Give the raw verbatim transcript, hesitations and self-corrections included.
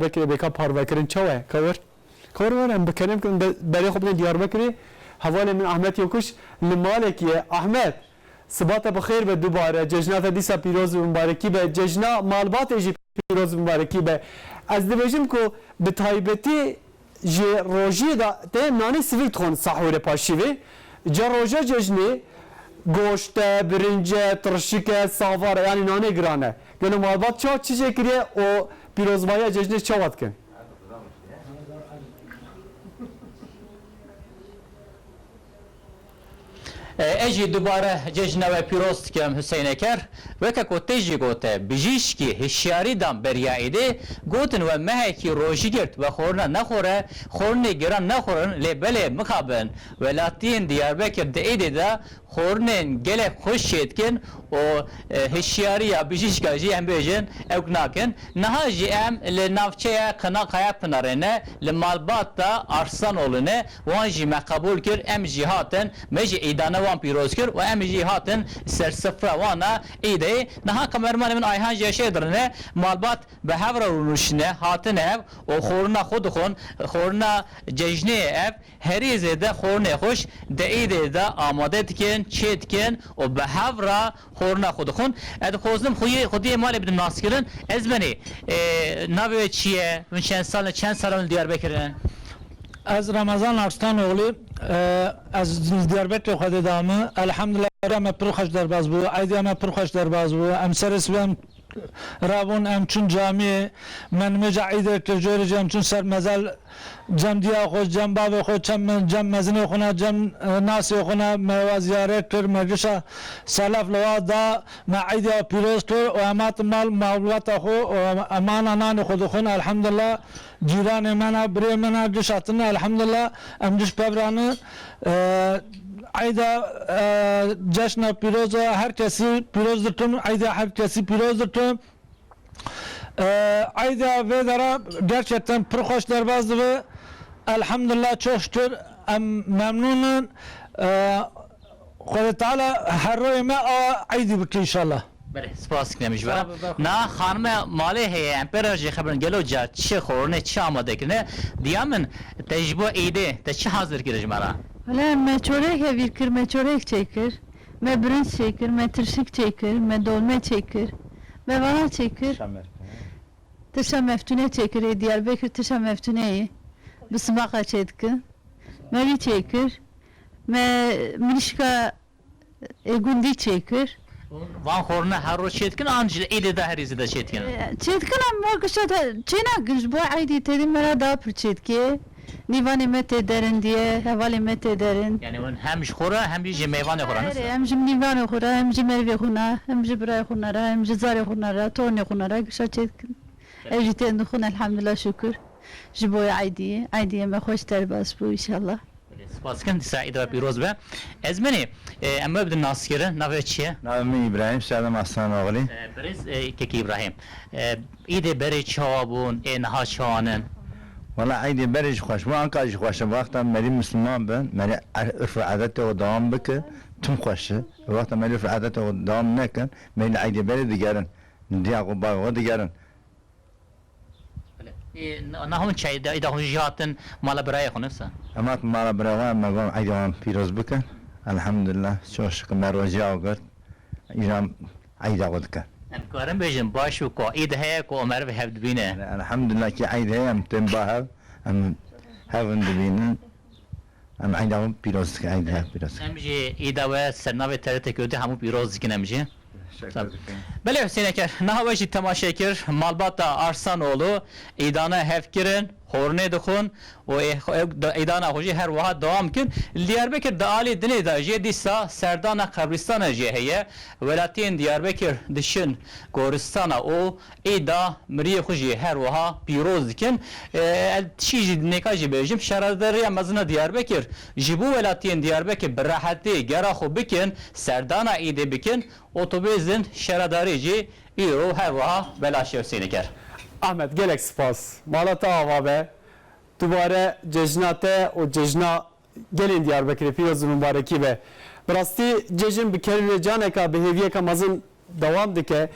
Diyarbekirê bê ka parvekirin çawa ye? Ka wer, ka wer wer em bi kerem kirin be-, berê xwe bidin Diyarbekirê. Hevalê min Ahmet Yokuş li malekî ye. Ahmet, siba te bi xêr be dubare. Cejna te dîsa pîroz û mibarekî be. Cejna malbatê jî pîroz û mibarekî be. Ez dibêjim ku bi taybetî ji rojiyê de tê nanê sivik dixwin sahûrê paşîvê. Ca roja cejnê goşt e, birinc e, tirşik e, savar e, yanî nanê giran e. Gelo malbat çawa çi jê kiriye û pîrozbahiya cejnê çawa dikin? E, ez jî dubare cejna we pîroz dikim Huseyneker. Weke ku tê jî gote, bijîşkî hişyarî dan beriya êdê, gotin we mehekî rojî girt, we xorina nexore, xorinê giran nexorin, lê belê mixabin. Welatiyên Diyarbekir di êdê de xorinên gelek xweş çêdikin û, e, hişyariya bijîşka jî em bêjin ewk nakin. Niha jî em li navçeya Qinaqaya Pinarê ne, li malbata Arslanolû ne, wan jî me qebûl kir, em jî hatin, me jî îdana wan pîroz kir û em jî hatin ser sifra wan a îdê. Niha kamermanê min Ayhan jî şê dirine, malbat bi hev re rûniştine, hatine ev û xorina xwe dixwin, xorina cejnê ye ev. Herî zêde xornê xweş di êdê de amade dikin, çê dikin û bi hev re xorna xwe dixwin. Ez dixwazim xweyê xwediyê malê bidim naskirin. Ez benê, e, navê we çi ye? Hûn çend sal in? Çend sal in li Diyarbekir in? Ez Ramazan Arslanoğlu, e, ez li Diyarbekirê xwedê dame. Elhamdulillah, me pir xweş derbas bû. Eydiya me pir xweş derbas bû. Em serê sibê em rabûn, em çûn camiyê, me nimêja Eydê kir, jorê jî em çûn ser mezar, cem diya xwe, cem bavê xwe, cem, cem mezinê xwe ne, cem, e, nasê xwe ne, me wa ziyaret kir, me gişa selef li wa da, me Eydiya pîroz kir û em hatin mal, malbata xwe û em ana nanê xwe dixwin, elhamdulillah. Cîranê me ne, birê me ne, giş hatine, elhamdulillah, em giş pev re ne. E, Eyda, e, ceşna pîroz e, her kesî pîroz dikim, Eyda her kesî pîroz dikim. E, Eyda vê dera gerçekten pir xweş derbas dibe. Elhamdulillah, çok şükür, em memnûn in. E, Xwedê Teala her royê me a Eydî bike înşallah. Belê, spas dikim ji we re. Sağ ol, ben Na xanime malê heye, em pê re jê xebirin. Gelo ca çi xorine, çi amade kirine? Diya min, te ji bo Eydê, te çi hazir kir ji me re? Wele me çorek hevîr kir, me çorek çêkir, me birinç çêkir, me tirşik çêkir, me dolme çêkir, me vana çêkir. Tirşa meftûne. Tirşa meftûne çêkir, ê Diyarbekir tirşa meftûne ye. Bi simaqa çêdikin. Me vî çêkir. Me mirîşka Ê gundî çêkir. Van xorine her roj çêdikin, an ji êdê de herî zêde çêdikin? Ê, çêdikin, em wek işte te-, çênakin, ji bo eydî têdî me re daha pir çêdikê. Nîvanê me tê derin diye, hevalê me tê derin. Yani hûn hem ji xwe re, hem jî ji mêvanê xwe re, ne? Erê, hem ji nîvanê xwe re, hem ji merivê xwe ne, hem ji birayê xwe ne re, hem ji zarê xwe ne re, tornê xwe ne re, gişa çêdikin. Ev jî tên dixwin, elhamdulillah, şükür. Ji bo eydî, eydî me xweş derbas bû, inşallah. Belê, spas dikim, dîsa îda pîroz be. Ez menê, e, em we bidin naskirin, navê çi ye? Navê min Îbrahîm, soyadê min Aslanoğlu. E, birêz, e, Kekî Îbrahîm. E, îdê berê çawa bûn, ê niha çawan in? Wala eydê berê jî xweş bû, anka jî xweş e. Wexta merî Misliman bin, merî er-, urf û adetê xwe dewam bike, tim xweş e. Wexta merî urf û adetê xwe dewam nekin, merî eydê berê digerin. Diya xwe, bavê xwe digerin. Belê. Ê, na-, na hûn çi, îda, îda hûn jî hatin mala birayê xwe, ne wisa? Em hatin mala birayê xwe, em me got, eydê wan pîroz bikin. Elhamdulillah, çok şükür me rojiya xwe girt. Îja em eyda xwe dikin. Em karin bêjin, baş û ku îd heye ku meriv hev dibîne. Elhamdulillah ki eyd heye, em tên ba hev, em hev dibînin. Em eyda wan pîroz dikin, eyda wan pîroz dikin. Em jî îda we ser navê T R T Kurdî hemû pîroz dikin em jî. Teşekkür ederim. Belê Hüseyin Eker, niha we jî temaşe kir, malbata Arslanoğlu îdana hev kirin, xornê dixwin û ê-, ê-, îdana xwe jî her wiha dewam kin. Li Diyarbekir di alî dinê de jî dîsa serdana qebrîstana jî heye. Welatiyên Diyarbekir dişin goristana û Îda miriyê xwe jî her wiha pîroz dikin. E, ez tişî jî nêka jî bêjim, Şaredariya Mezin a Diyarbekir ji bo welatiyên Diyarbekir bi rehetî gera xwe bikin, serdana îdê bikin, otobêzên şaredarî jî îro her wiha belaş e Hüseyin Eker. Ahmet, gelek spas. Mala te ava be. Dubare cejna te û cejna gelên Diyarbekirê pîroz û mibarekî be. Bi rastî cejn bi kerî wê caneka bi hêviyeke mezin dewam dike.